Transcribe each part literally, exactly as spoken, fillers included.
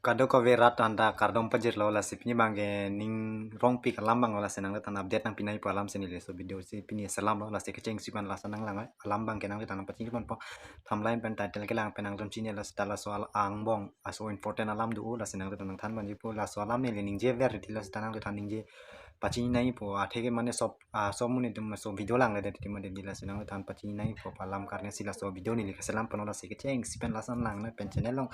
Kadokave rat anta kardom pajirlo, lasi pini abangke ning rongpik alam abang lo, lasi nanglitum aphan update nangpi nangji pu alam si neli laso video si pini selam lo, lasi kechengsi pen lason nanglang alam abangke nanglitum aphan pachini ponpo. Thumbnail pen title kelang pen nangtum chinilo seta laso al- angbong aso important alam do, lasi nanglitum nangthan ponji pu, laso alam neli ningje ver tilo seta nanglitum ningje pachini nangji pu, atheke mane sob, ah, sob monit atum laso video langledet atum mane neli lasi nanglitum pachini nangji pu alam karne si laso video neli keselam ponlo, lasi kechengsi pen lason lang nang pen channel along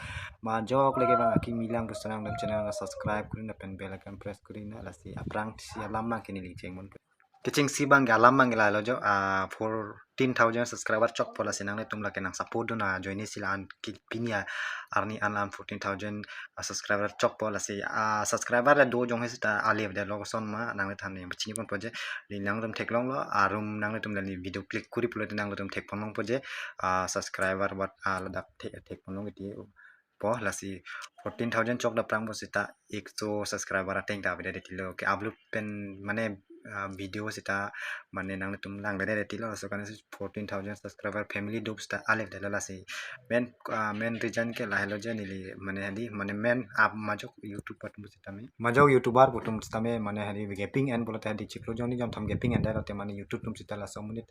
majok leke abang akimi lang pu seta nangtum channel along subscribe kuri nang pen bell icon press kuri nang, lasi aphrangsi alam abangke neli cheng ponpo. Kechengsi abangke alam abangke lahelo jo, ah, fourteen thousand subscriber chokpo, lasi nanglitum lake nang support dun ajoine si la-an ke pini arni an la-an fourteen thousand, ah, subscriber chokpo, lasi, ah, subscriber le do jongsi ta ale avedet lo, koson ma nanglitum aphan pachini ponpo je, neli nangtum theklonglo, arum nanglitum la neli video click kuri pulote nangtum thek pon longpo je, ah, subscriber what, ah, ladak thek, thek pon long iti po, lasi fourteen thousand chok daprang pu seta ekso subscriber ateng ta avedet tilo, ke upload pen mane, ah, video seta mane nanglitum langledet tilo, laso karne si fourteen thousand subscriber family do pu seta ale avedet lo, lasi main, ah, main reason ke lahelo je neli mane hadi mane main up majok YouTuber atum sitame, majok YouTuber atum sitame mane hadi gaping en pulote hadi chiklo jonni jonthom gaping endet lote mane YouTube atum seta laso monit,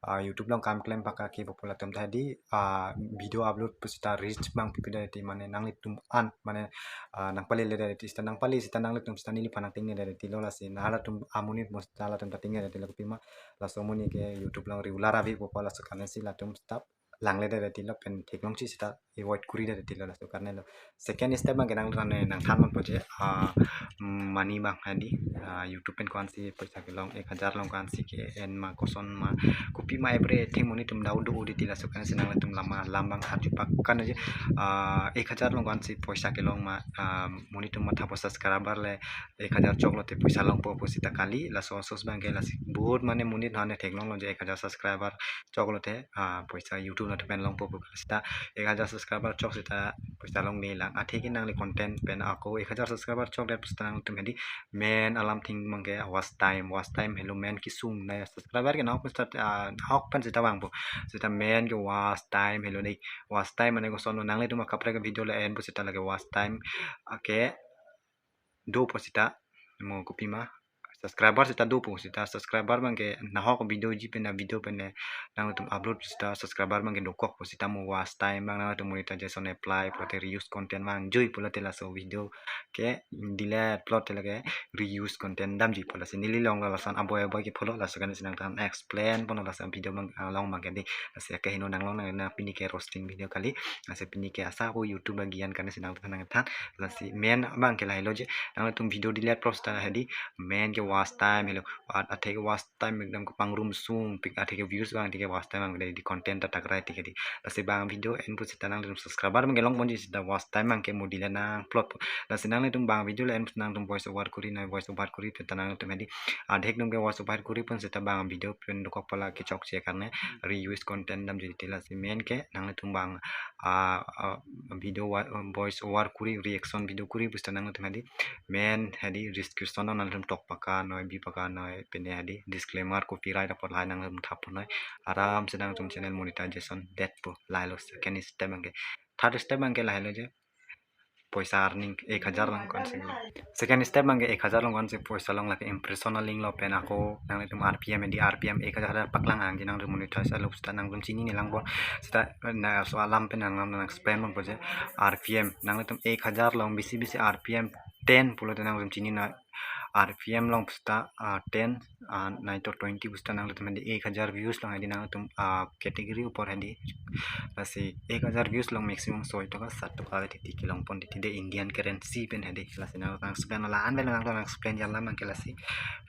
ah, YouTube along kam klem paka ke popular atum ta hadi, ah, video upload pu seta reach abang pipedet ti mane nanglitum an mane, ah, nangpaledet ti seta nangpale seta nanglitum seta neliphan nangtengne det tilo, lasi na halatum amonit mo seta halatum ta tengne det tilo, kopima laso monit ke YouTube along regular ave pu, laso karne si latum seta langledet tilo pen theklongsi seta avoid kuridet tilo, laso karne lo. Second step abangke nangtum nangthan ponpo je, ah, money abang hadi, ah, YouTube pen ko-ansi poisa kelong, ek hajar along ko-ansi ke-en ma, koson ma, kopima everything monit atum dau do udi tilo, laso karne si nanglitum lama alam abang arju pak kan je, ah, ek hajar along ko-ansi poisa kelong ma, ah, monit atum mathapo subscriber le ek hajar choklote poisa longpo pu seta kali, laso source abangke lasi bahut mane monit hane theklonglo je ek hajar subscriber choklote, ah, poisa YouTube atum pen longpo pu seta ek hajar subscriber chok seta poisa longle lang. Atheke nangli content pen ako ek hajar subscriber chokdet pu seta nangtum hadi main alam thing abangke watch time, watch time helo main kesung na, subscriber ke nahok pu seta, ah, nahok pen seta vangpo, seta main ke watch time helo dei, watch time mane koson lo, nanglitum akaprek video le en pu seta lake watch time ake dopo seta mo, kopima subscriber seta dopo seta, subscriber abangke nahok video ji pen a video pen ne nangtum upload seta subscriber abangke dokokpo seta mo, watch time abang nangtum monetization apply pulote reuse content abang jui pulote laso video ke delete pulote lake reuse content damji pu, lasi neli along lason aboi aboi ke follow, laso karne si nangtum explain ponlo laso video abang, ah, along abangke dei, lasi akeheno nanglong nang, na pini ke roasting video kali, lasi pini ke asa ako YouTube agian karne si nangtum nangthan, lasi main abangke lahelo je, nangtum video delete pu seta hadi main ke watch time helo, at- atheke watch time ekdam kepangrum sung pik, atheke views abang, atheke watch time abang dei, di content ta takrai tike dei, lasi bang video en pu seta nangtum subscriber abangke long ponji seta watch time abangke mo delete nang plot pu, lasi nanglitum bang video le en pu nangtum voice over kuri na, voice over kuri pu seta nangtum hadi adhek atum ke voice over kuri pon seta bang video pen dokok pala kechokche karne reuse content damji tilo, lasi main ke nanglitum bang, ah, ah, video wa- voice over kuri, reaction video kuri pu seta nangtum hadi main hadi description along nangtum tok paka noi, bi paka noi, pen hadi disclaimer, copyright apot lahai nangtum thap noi, aram se nangtum channel monetization det pu, lahelo second step abangke. Third step abangke lahelo je poisa earning, ek hajar along ko-ansi long. Second step abangke ek hajar along ko-ansi poisa long, lake impression a-link lo pen ako nanglitum R P M, di R P M ek hajar hajar paklang ang di nangtum monetize alo seta nangtum chinine langpo seta, na laso alam pen nangtum nang explain ponpo je, R P M nanglitum ek hajar along bisi bisi R P M ten pulote nangtum chinine, R P M along pu seta, ah, ten, ah, nine to twenty pu seta nanglitum hadi ek hajar views along hadi nangtum, ah, category apor hadi, lasi ek hajar views along maximum soi toka sat toka titi kelong pon titi dei, Indian currency pen hadi, lasi nangtum explain la-an pen nangtum explain jala abangke, lasi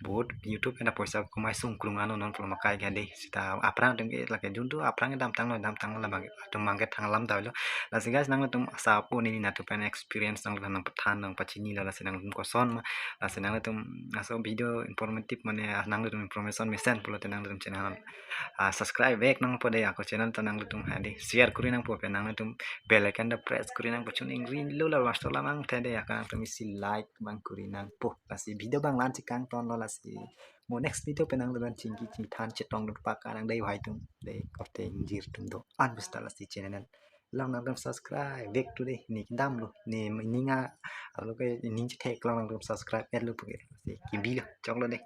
bahut YouTube pen poisa kumai sungkrung ano non pulo makai ke dei, seta aphrang atum ke lake juntu aphrang damtang noi, damtang labang atum abangke thang alam ta lo, lasi guys nangtum asa apo neli nangtum pen experience nangtum nangpathan nangpachinilo, lasi nangtum koson ma, lasi nangtum laso video informative mane, ah, nangtum information mesen pulote nangtum channel, ah, subscribe back nangpo dei, ako channel ta nangtum hadi share kuri nangpo pen nangtum bell icon ta press kuri nangpo, chuning rin lo la master lamang te dei, ako nangtum isi like abang kuri nangpo, lasi video abang la-ansi kangtonlo, lasi mo next video pen nangtum chingki chingthan chetong dun paka nang dei, hai tum dei, korte ingjir atum do-an pu seta lasi channel Long nangtum subscribe back to dei, ne kedamlo, ne ning a, alo ke ning chethek, long nangtum subscribe etlo puke. Si kebilo, choklo dei.